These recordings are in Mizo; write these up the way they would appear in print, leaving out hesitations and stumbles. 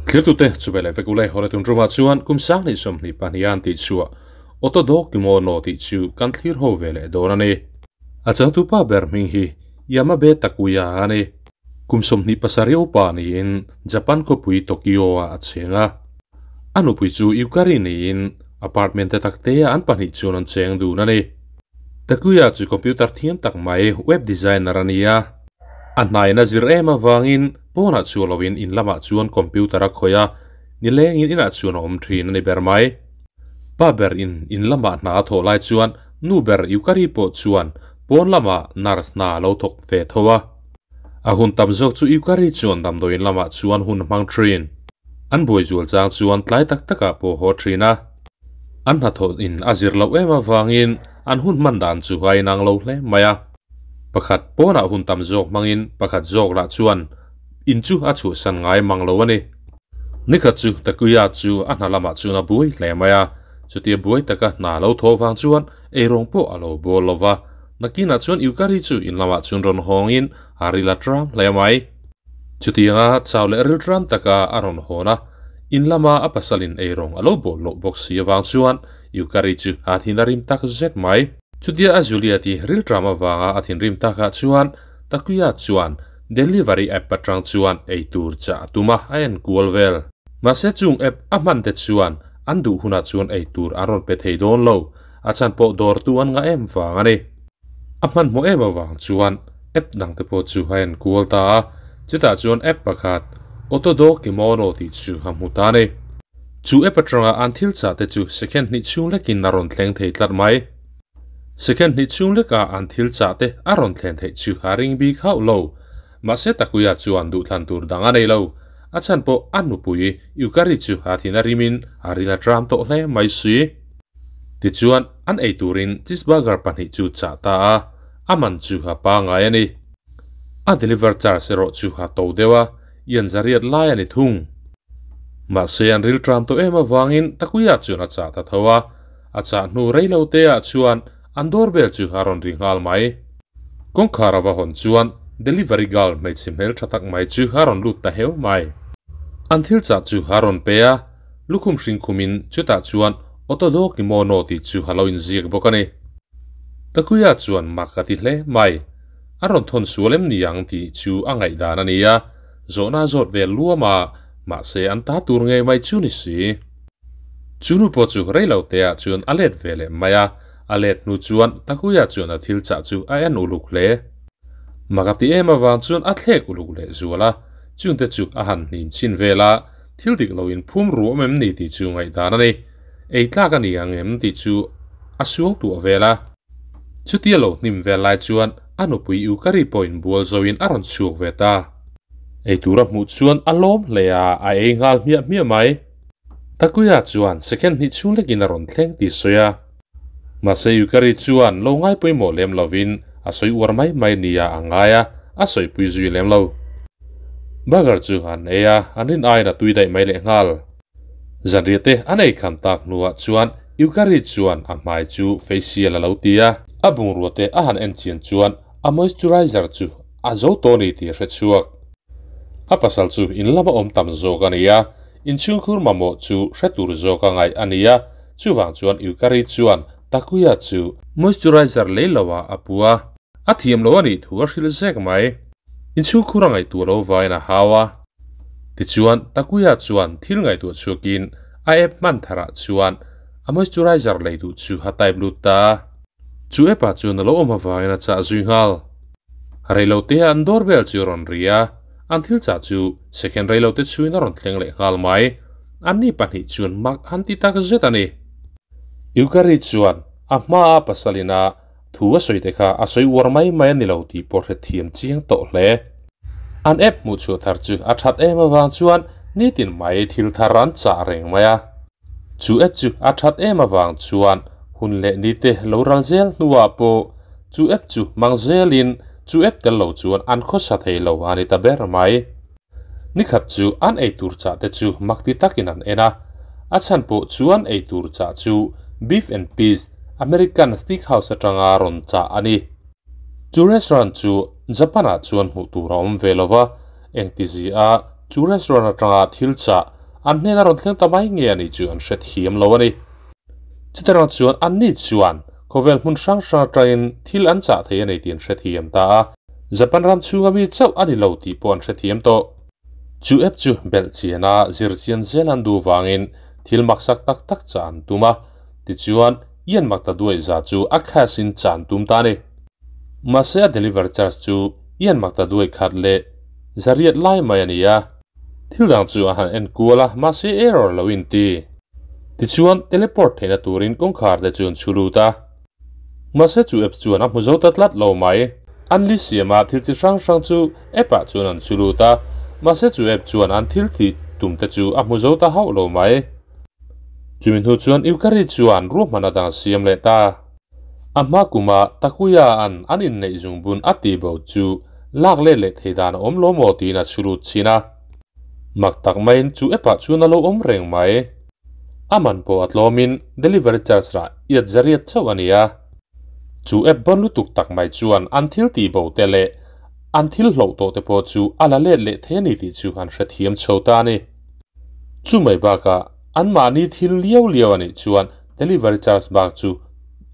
Thirtute chubele vekule holetun ruma chuan kum sang ni somni panian ti chua otodo kimono ti chu kan thlir ho vele dorani achang tu pa ber ming hi Yamabe Takuya ani kum somni pasario pa ni in Japan ko pui Tokyo a chenga anu pui chu Yukari ni in apartment te takte an pani chuan an cheng du na ni Takuya chu computer thiam tak mai web designer ania a hnai na zir em awangin pawna chu lovin in lama chuan computer a khoya nileng in ina chuan awm thin ani ber mai pa ber in in lama hna thaw lai chuan nu ber Yukari pawh chuan pawn lama nurse hna lo thawk ve tho a a hun tam zawk chu Yukari chuan damdawiin lamah chuan hun hmang thin an buai zual chang chuan tlai tak takah pawh haw thin a an hnathawh in a zir loh em avangin an hun hman dan chu a inang lo hle mai a pakhat pawnah hun tam zawk hmangin pakhat zawk lah chuan in chu a chhuahsan ngai mang lo a ni. Nikhat chu Takuya chu a hna lamah chuan a buai hle mai a chutia buai taka hna lo thaw vang chuan eirawng pawh a lo bawl lo va nakinah chuan Yukari chu in lamah chuan rawn hawngin a ril a tram hle mai. Chutianga chau leh ril tram taka a rawn hawn a in lama a pasalin eirawng a lo bawl loh bawk si avang chuan Yukari chu a thin a rim tak zet mai. Chutia a Juliet-i ril tram avanga a thinrim takah chuan Takuya chuan delivery app atang chuan ei tur chah a tum a, a en kual vel. Mahse chung app a hman te chuan an duh hunah chuan ei tur an rawn pe thei dawn lo, a chhan pawh dawrtu an ngah em vang a ni. A hmanhmawh em avang chuan app dang te pawh chu a en kual ta a, chutah chuan app pakhat Otodo Kimono tih chu a hmu ta a ni. Chu app atanga an thil chah te chu second hnih chhung lekin a rawn thleng thei tlat mai. Second hnih chhung lekah an thil chah te a rawn thlen theih chu a ring bik hauh lo. Mahse Takuya chuan duhthlan tur dang a nei lo. A chhan pawh a nupui Yukari chu a thin a rimin a ril a tram tawh hle mai si. Tichuan an ei turin cheeseburger pahnih chu chah ta a, a man chu a pangai a ni. A deliver charge erawh chu a to deuh a, ian zariat lai a ni thung. Mahse an ril tram tawh em avangin Takuya chuan a chah ta tho a, a chah hnu rei lo te ah chuan an doorbell chu a rawn ri nghal mai. Kawngkhar a va hawn chuan delivery girl hmeichhe hmel tha tak mai chu a rawn lut ta heu mai. An thil chah chu a rawn pe a, lukhum hring khumin chutah chuan Otodo Kimono tih chu a lo inziak bawk a ni. Takuya chuan mak a ti hle mai. A rawn thawn sual em ni ang tih chu a ngaihdan a ni a, zawhna a zawt ve luam a, mahse an ta tur ngei mai chu ni si. Chu nu pawh chu rei lo te ah chuan a let ve leh mai a, a let hnu chuan Takuya chuan a thil chah chu a en uluk hle. Mak a ti em avang chuan a thlek uluk leh zual a, chungte chu a han hnim chhin vel a, thil dik lo in phum ruam em ni tih chu ngaihdan a ni. Ei tlak a ni ang em tih chu a suang tuah vel a. Chutia lo hnim vel lai chuan a nupui Yukari pawhin bual zoin a rawn chhuak ve ta. Ei tur a hmuh chuan a lawm hle a, a ei nghal hmiah hmiah mai. Takuya chuan second hnih chhung lekin a rawn thleng tih sawi a. Mahse Yukari chuan lo ngai pawimawh lem lovin a sawi uar mai mai nia a ngai a, a sawipui zui lem lo. Burger chu an ei a, an rin aiin a tui daih mai leh nghal. Zanriah te an ei kham tak hnuah chuan Yukari chuan a hmai chu facial a lo ti a. A bungrua te a han en chian chuan a moisturizer chu a zo tawh ni tih a hre chhuak. A pasal chu in lama awm tam zawk a ni a, inchhungkhur mamawh chu hre tur zawk a ngaih a ni a, chuvang chuan Yukari chuan Takuya chu moisturizer lei lo ah a pu a, a thiam lo a nih thu a hrilh zek mai. Inchhungkhur a ngaihtuah lo vain a hau a. Tichuan Takuya chuan thil ngaihtuah chhuakin a app hman tharah chuan a moisturizer lei duh chu a type lut ta a. Chu app ah chuan a lo awm avangin a chah zui nghal. Reilote an doorbell chu a rawn ri a, an thil chah chu second reilote chhuin a rawn thleng leh nghal mai. Anni pahnih chuan mak an ti tak zet a ni. Yukari chuan a hmaa pasalina thu a sawi te kha a sawi uar mai mai a ni lo tih pawh hrethiam chiang tawh hle. An app hmuh chhuah thar chu a that em avang chuan nitin mai thil thar an chah reng mai a. Chu app chu a that em avang chuan hun leh ni te lo ral zel hnuah pawh chu app chu hmang zelin chu app tel lo chuan an khawsa thei lo a ni ta ber mai. Nikhat chu an ei tur chah te chu mak ti takin an en a, a chhan pawh chuan ei tur chah chu Beef and Peas American Steakhouse atanga rawn chah a ni. Chu restaurant chu Japan ah chuan hmuh tur a awm ve lo va, engti zi a chu restaurant atanga thil chah. an hnena rawn thleng ta mai nge a nih chu an hre thiam lo a ni. Chutiang chuan anni chuan khawvel hmun hrang hrang atangin thil an chah thei a ni tih an hre thiam ta a, Japan ram chhunga mi chauh a ni lo tih pawh an hre thiam tawh. Chu app chu belh chiana zir chian zel an duh vangin thil maksak tak tak chah an tum a, tichuan Ian mak ta duai za chu a cash in chah an tum ta a ni. Mahse a deliver charge chu Ian mak ta duai khat leh zariat lai mai a ni a. Thil dang chu a han en kual a, mahse error lo in ti. Tichuan teleport theihna turin kawngkhar te chu an chhu lut a. Mahse chu app chuan a hmu zo ta tlat lo mai. An li siama thil chi hrang hrang chu app ah chuan an chhu lut a, mahse chu app chuan an thil tih tum te chu a hmu zo ta hauh lo mai. Chumi hnu chuan Yukari chuan ruahman a dang siam leh ta. A hma kuma Takuya an an inneih zungbun a tih bo chu lak let leh thei dan a awm lo maw tiin a chhu lut chhin a. Mak tak maiin chu app ah chuan a lo awm reng mai. A man pawh a tlawmin delivery charge rah iat zariat chauh a ni a. Chu app bawn lutuk tak mai chuan an thil tih bo te leh an thil hloh tawh te pawh chu a la let leh thei a ni tih chu an hrethiam chho ta a ni. Chu mai bakah anmahni thil liau liau a nih chuan delivery charge bak chu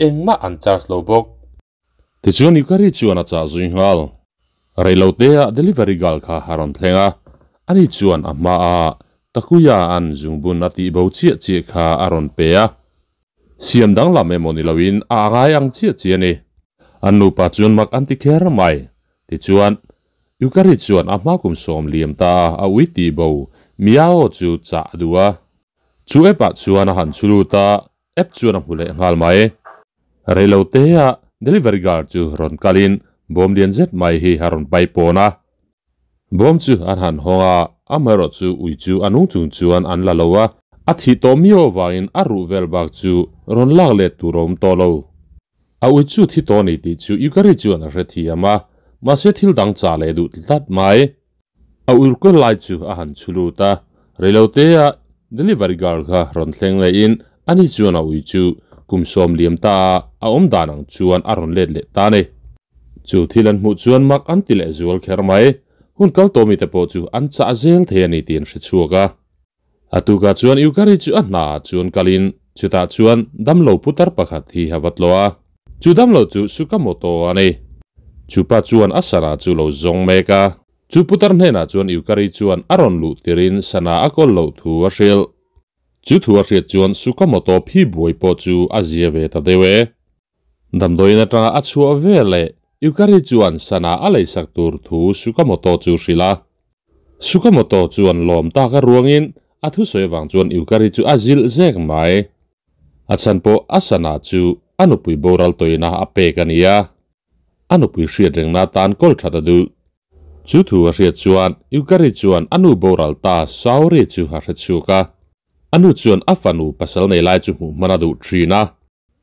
engmah an charge lo bawk. Tichuan Yukari chuan a chah zui nghal. Reiloteah delivery girl kha a rawn thleng a, ani chuan a hmaah Takuya an zungbun a tih bo chiah chiah kha a rawn pe a. Siam danglam emaw ni loin a angai ang chiah chiah a ni. An nupa chuan mak an ti kher mai. Tichuan, Yukari chuan a hma kum sawm liam ta a a ui tih bo Miao chu chah a duh a. Chu app ah chuan a han chhu lut a, app chuan a hmu leh nghal mai. Reilotea delivery girl chu rawn kalin bawm lian zet mai hi a rawn pai pawn a. Bawm chu an han hawng a, amaherawh chu ui chu a nung chung chuan an la lo a, a thih tawh miau avangin a ruh vel bak chu rawn lak let tur a awm tawh lo. A ui chu thi tawh a ni tih chu Yukari chuan a hrethiam a, mahse thil dang chah leh duh tlat mai. A urkawl lai chu a han chhu lut a, reilotea delivery girl kha rawn thleng lehin ani chuan a ui chu kum sawm liam ta a a awm dan ang chuan a rawn let leh ta a ni. Chu thil an hmuh chuan mak an ti leh zual kher mai. Hun kal tawh mite pawh chu an chah zel thei a ni tih an hre chhuak a. A tukah chuan Yukari chu a hnaah chuan kalin chutah chuan damlo putar pakhat hi a va tlawh a. Chu damlo chu Sukamoto a ni. Chupa chuan a sana chu lo zawng mek a. Chu putar hnenah chuan Yukari chuan a rawn luh tirin sana a kawl loh thu a hrilh. Chu thu a hriat chuan Sukamoto phi buai pawh chu a zia ve ta deuh e. Damdawiin atanga a chhuah veleh Yukari chuan sana a leisak tur thu Sukamoto chu hrilh a. Sukamoto chuan lawm tak a ruangin a thusawi avang chuan Yukari chu a zilh zek mai. A chhan pawh a sana chu a nupui boral tawina a pek a ni a. A nupui hriat rengna atan kawl that a duh. Chu thu a hriat chuan Yukari chuan a nu boral ta Saori chu a hre chhuak a. A nu chuan a fanu pasal nei lai chu hmuh hman a duh thin a.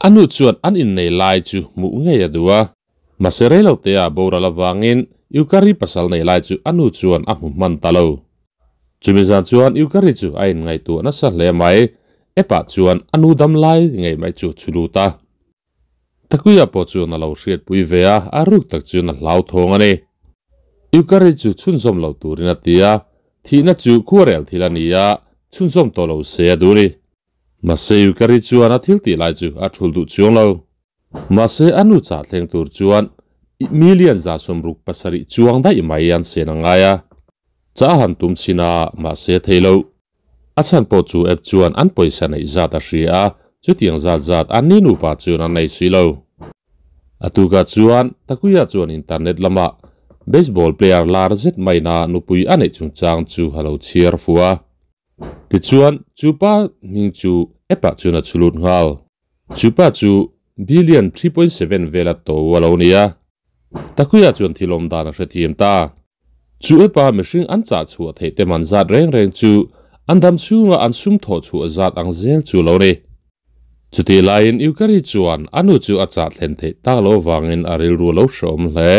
A nu chuan an innei lai chu hmuh ngei a duh a, mahse reilotea boral avangin Yukari pasal nei lai chu a nu chuan a hmu hman ta lo. Chumi zan chuan Yukari chu a inngaihtuah nasa hle mai, App-ah chuan a nu dam lai ngei mai chu chhu lut a. Takuya pawh chuan a lo hriatpui ve a, a ruk tak chuan a hlauthawng a ni. Yukari chu chhunzawm lo turin a ti a, thihna chu khuarel thil a ni a, chhunzawm tawh lo se a duh a ni. Mahse Yukari chuan a thil tih lai chu a thul duh chuang lo. Mahse a nu chah thleng tur chuan million 67 chuang daih mai an sen a ngai a. Chah a han tum chhin a, mahse a thei lo. A chhan pawh chu app chuan an pawisa neih zat a hria a, chutiang zat zat an ni nupa chuan an nei si lo. A tukah chuan Takuya chuan internet lamah baseball player lar zet maina nupui a neih chungchang chu a lo chhiar fuh a. Tichuan, chu pa hming chu app-ah chuan a chhu lut nghal. Chu pa chu billion 3.7 vela to a lo ni a. Takuya chuan thil awm dan a hrethiam ta. Chu app-a mihring an chah chhuah theih te man zat reng reng chu an dam chhunga an sum thawh chhuah zat ang zel chu a lo ni. Chutih laiin Yukari chuan a nu chu a chah thlen theih tak loh avangin a rilru a lo hrehawm hle.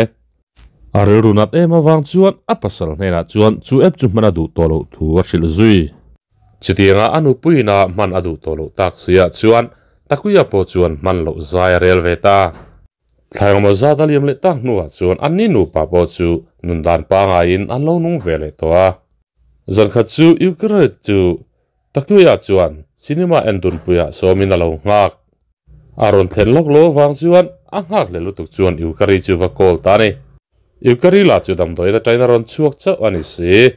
A rilru nat em avang chuan a pasal hnenah chuan chu app chu hman a duh tawh loh thu a hrilh zui. Chutianga a nupuiina hman a duh tawh loh tak siah chuan Takuya pawh chuan hman loh zai a rel ve ta. Thlai engemaw zat a liam leh tak hnuah chuan anni nupa pawh chu nun dan pangaiin an lo nung ve leh tawh a. Zankhat chu Ukraine chu. Takuya chuan cinema en dun puiah sawmin a lo nghak. A rawn thlen lawk lo avang chuan a nghak leh lutuk chuan Yukari chu va call ta a ni. Yukari lah chu damdawiin atangin a rawn chhuak chauh a ni si.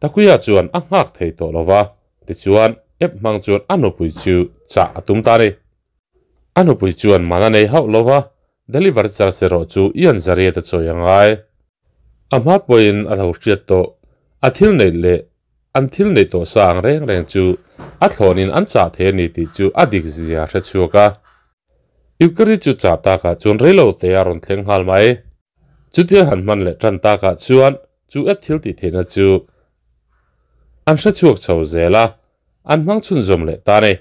Takuya chuan a nghak thei tawh lo va, tichuan app hmang chuan a nupui chu chah a tum ta a ni. A nupui chuan man a nei hauh lo va, delivery charge erawh chu Ian Zariat a chawi a ngai. A hma pawhin a lo hriat tawh, a thil neih leh an thil neih tawh sa ang reng reng chu a thlawnin an chah thei a ni tih chu a dik zia a hre chhuak a. Yukari chu chah takah chuan reilo te a rawn thleng nghal mai. Chutia han hman leh tan takah chuan chu app thil tih theihna chu an hre chhuak chho zel a, an hmang chhunzawm leh ta a ni.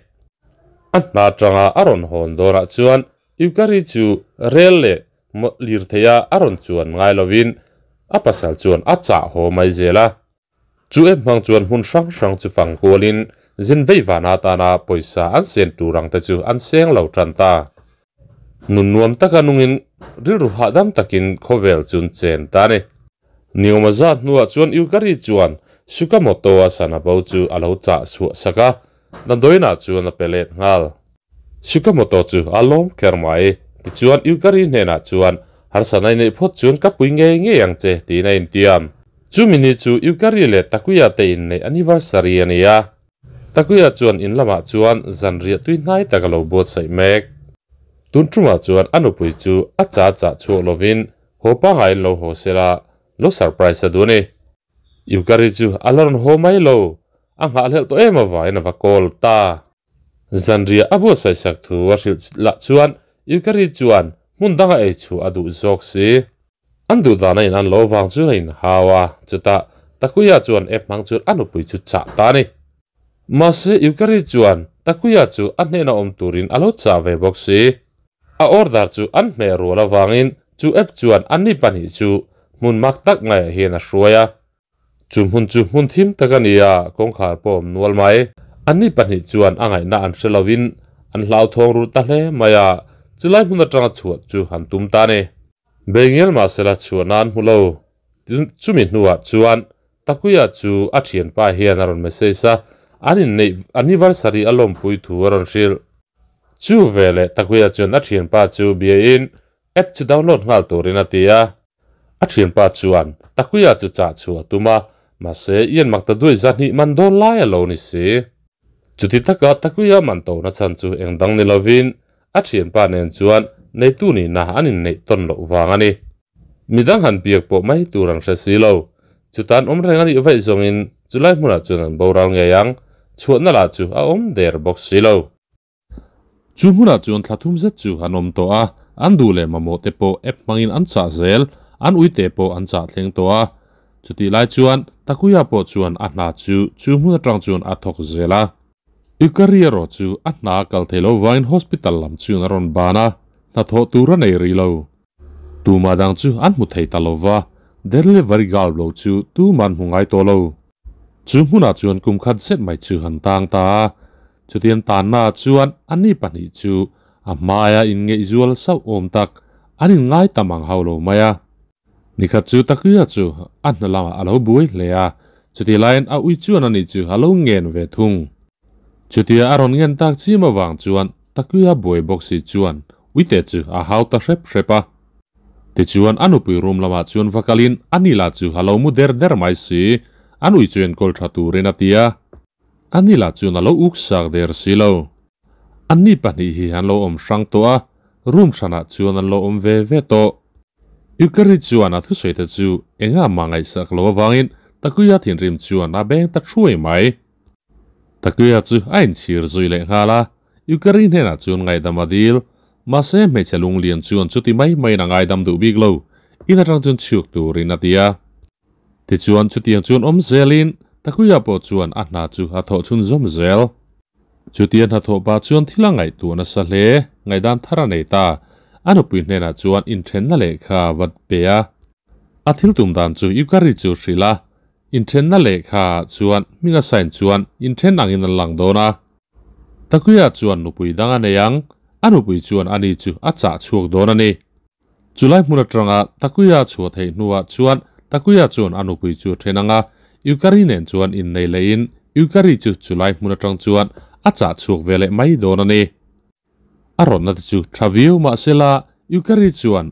A hna atanga a rawn hawn dawnah chuan Yukari chu rel leh lirtheia a rawn chuan ngai lovin a pasal chuan a chah haw mai zel a. Chu app hmang chuan hmun hrang hrang chu fang kualin zin vei vana atana pawisa an sen tur ang te chu an seng lo tan ta. Nun nuam taka nungin rilru hahdam takin khawvel chu an chen ta a ni. Niawma zat hnuah chuan Yukari chuan Sukamoto-a sana bo chu a lo chah chhuah sak a, Damdawiinah chuan a pe let nghal. Sukamoto chu a lawm kher mai. Tichuan Yukari hnenah chuan, Harsana i neih phawt chuan ka pui ngei ngei ang che, tiin a intiam. Chumi ni chu Yukari leh Takuya te inneih anniversary a ni a. Takuya chuan in lamah chuan zanriah tui hnai tak a lo buatsaih mek. Tun tumah chuan a nupui chu a cha chah chhuak lovin haw pangaiin lo haw sela, lo surprise a duh a ni. Yukari chu a la rawn haw mai lo, a nghahhlelh tawh em avangin a va call ta. Zanriah a buatsaih sak thu a hrilh lah chuan Yukari chuan hmun danga ei chhuah a duh zawk si. An duh dana in an lo vang chuan a inhau a, chutah Takuya chuan app hmang chuan a nupui chu chah ta a ni. Mahse Yukari chuan Takuya chu a hnena awm turin a lo chah ve bawk si. A order chu an hmeh rual avangin chu app chuan anni pahnih chu hmun mak tak ngaiah hian a hruai a. Chu hmun chu hmun thim tak a ni a, kawngkhar pawh awm nual mai. Anni pahnih chuan a ngaihna an hre lovin an hlauthawng rul ta hle mai a, chulai hmun atanga chhuah chu han tum ta a ni. Bengial mahsela chhuahna an hmu lo. Chumi hnuah chuan Takuya chu a thianpa hian a rawn message a, an inneih anniversary a lawmpui thu a rawn hrilh. Chu veleh Takuya chuan a thianpa chu biain App chu download nghal turin a ti a. A thianpa chuan Takuya chu chah chhuah a tum a, mahse Ian mak ta duai zahnih man dawn lai a lo ni si. Chuti taka Takuya man tona chhan chu eng dang ni lovin a thianpa nen chuan neitu nihna an inneih tawn loh vang a ni. Midang han biak pawh mai tur an hre si lo. Chutan awm reng a nih vaih zawngin chulai hmunah chuan an boral ngei ang, chhuahna lah chu a awm der bawk si lo. Chu hmunah chuan thla thum zet chu an awm tawh a, an duh leh mamawh te pawh app hmangin an chah zel, an uite pawh an chah thleng tawh a. Chutih lai chuan Takuya pawh chuan a hna chu chu hmun atang chuan a thawk zel a. Yukari erawh chu a hna a kal thei lo vangin hospital lam chuan a rawn ban a, hnathawh tur a nei rih lo. Tumah dang chu an hmu thei ta lo va, delivery girl lo chu tuman hmu ngai tawh lo. Chu hmunah chuan kum khat zet mai chu han tang ta a, chutiang tannaah chuan ani pahnih chu a hmaia inngeih zual sauh awm tak an inngai tam ang hauh lo mai a. Nikhat chu Takuya chu a hna lamah a lo buai hle a, chutih laiin a ui chuan ani chu a lo ngen ve thung. Chutia a rawn ngen tak chim avang chuan Takuya buai bawk si chuan uite chu a hau ta hrep hrep a. Tichuan a nupui room lamah chuan va kalin a nila chu a lo mu der der mai si, an ui chu enkawl tha turin a ti a. A nila chuan a lo uk sak der si lo. Anni pahnih hi an lo awm hrang tawh a, room hranah chuan an lo awm ve ve tawh. Yukari chuan a thusawi te chu engah mah ngaihsak lo avangin Takuya thinrim chuan a beng ta thuai mai. Takuya chu a inchhir zui leh nghal a, Yukari hnenah chuan ngaihdam a dil. Mahse hmeichhe lunglian chuan chuti mai maiin a ngaidam duh bik lo, in atang chuan chhuk turin a ti a. Tichuan chutiang chuan awm zelin Takuya pawh chuan a hna chu a thawh chhunzawm zel. Chutia hnathawh pah chuan thil a ngaihtuah nasa hle, ngaihdan thar a nei ta. A nupui hnenah chuan inthenna lehkha a va pe a. A thil tum dan chu Yukari chu hrilh a, inthenna lehkha chuan hming a sign chuan inthen angin an lang dawn a. Takuya chuan nupui dang a nei ang, a nupui chuan ani chu a chah chhuak dawn a ni. Chulai hmun atanga Takuya chhuah theih hnuah chuan Takuya chuan a nupui chu a then ang a, Yukari nen chuan innei lehin Yukari chu chulai hmun atang chuan a chah chhuak ve leh mai dawn a ni. A rawtna te chu tha viau mahsela Yukari chuan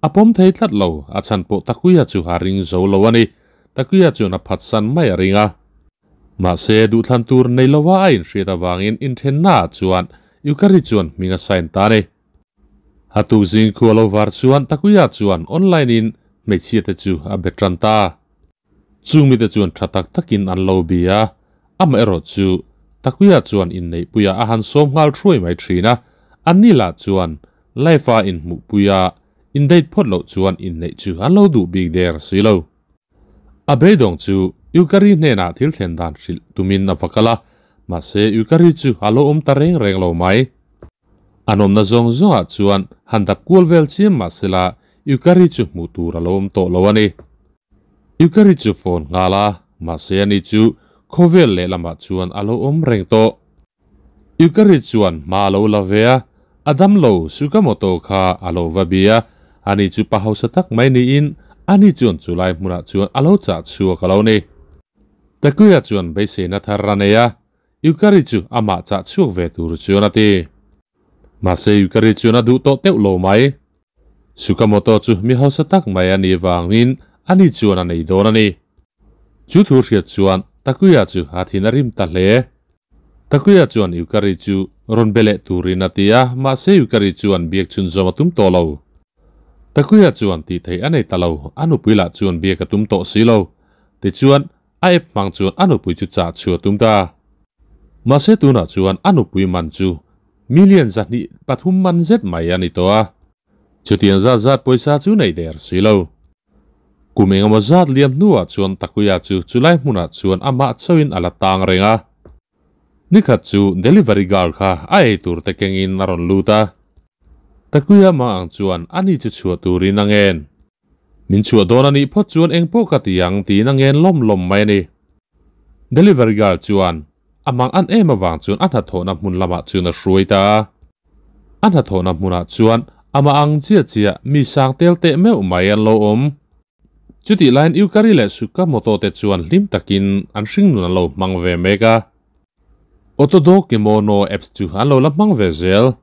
a pawm thei tlat lo, a chhan pawh Takuya chu a ring zo lo a ni. Takuya chuan a phatsan mai a ring a. Mahse duhthlan tur nei lova a inhriat avangin inthennaah chuan Yukari chuan hming a sign ta a ni. A tukzing khu a lo var chuan Takuya chuan online in hmeichhia te chu a be tan ta. Chung mite chuan tha tak takin an lo bi a, amaherawh chu Takuya chuan inneihpuia a han sawm nghal thuai mai thin a, anni lah chuan life a inhmuhpuia indate phawt loh chuan inneih chu an lo duh bik der si lo. A beidawng chu Yukari hnenah thil thlen dan hrilh tumin a va kal a, mahse Yukari chu a lo awm ta reng reng lo mai. An awmna zawng zawngah chuan han dap kual vel chiam mahsela Yukari chu hmuh tur a lo awm tawh lo a ni. Yukari chu phone nghal a, mahse ani chu khawvel lehlamah chuan a lo awm reng tawh. Yukari chuan hma a lo la ve a, a damlo Sukamoto kha a lo va bi a, ani chu pa hausa tak mai niin ani chuan chulai hmunah chuan a lo chah chhuak a lo ni. Takuya chuan beiseina thar a nei a, Yukari chu amah chah chhuak ve tur chuan a ti. Mahse Yukari chuan a duh tawh teuh lo mai. Sukamoto chu mi hausa tak mai a nih vangin ani chuan a nei dawn a ni. Chu thu hriat chuan Takuya chu a thin a rim ta hle. Takuya chuan Yukari chu rawn be leh turin a ti a, mahse Yukari chuan biak chhunzawm a tum tawh lo. Takuya chuan tih theih a nei ta lo, a nupui lah chuan biak a tum tawh si lo. Tichuan, a app hmang chuan a nupui chu chah chhuah a tum ta. Mahse tunah chuan a nupui man chu million 203 man zet mai a ni tawh a. Chutiang zat zat pawisa chu nei der si lo. Kum engemaw zat liam hnuah chuan Takuya chu chulai hmunah chuan amah chauhin a la tang reng a. Nikhat chu delivery girl kha a ei tur te kengin a rawn lut a. Takuya mah ang chuan ani chu chhuah turin a ngen. Min chhuah dawn a nih phawt chuan eng pawh ka ti ang tiin a ngen lawm lawm mai a ni. Delivery girl chuan a mang an em avang chuan a hnathawhna hmun lamah chuan a hruai ta a. A hnathawhna hmunah chuan amah ang chiah chiah mi sang tel teh meuh mai an lo awm. Chutih laiin Yukari leh Sukamoto te chuan hlim takin an hringnun an lo hmang ve mek a. Otodokimono apps chu an lo la hmang ve zel.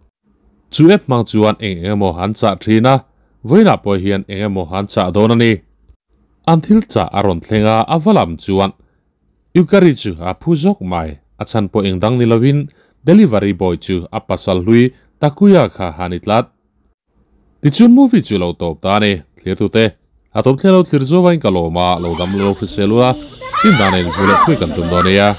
Chu app hmang chuan eng eng emaw an chah thin a, vawiinah pawh hian eng emaw an chah dawn a ni. An thil chah a rawn thleng a, a va lam chuan Yukari chu a phu zawk mai, a chhan pawh eng dang ni lovin delivery boy chu a pasal hlui Takuya kha a ni tlat. Tichuan movie chu lo tawp ta a ni, thlirtute a tawp thlen lo thlir zuain ka lawm a, lo dam lo hrisel ula, tin dan in hmu leh thui kan tum dawn nia.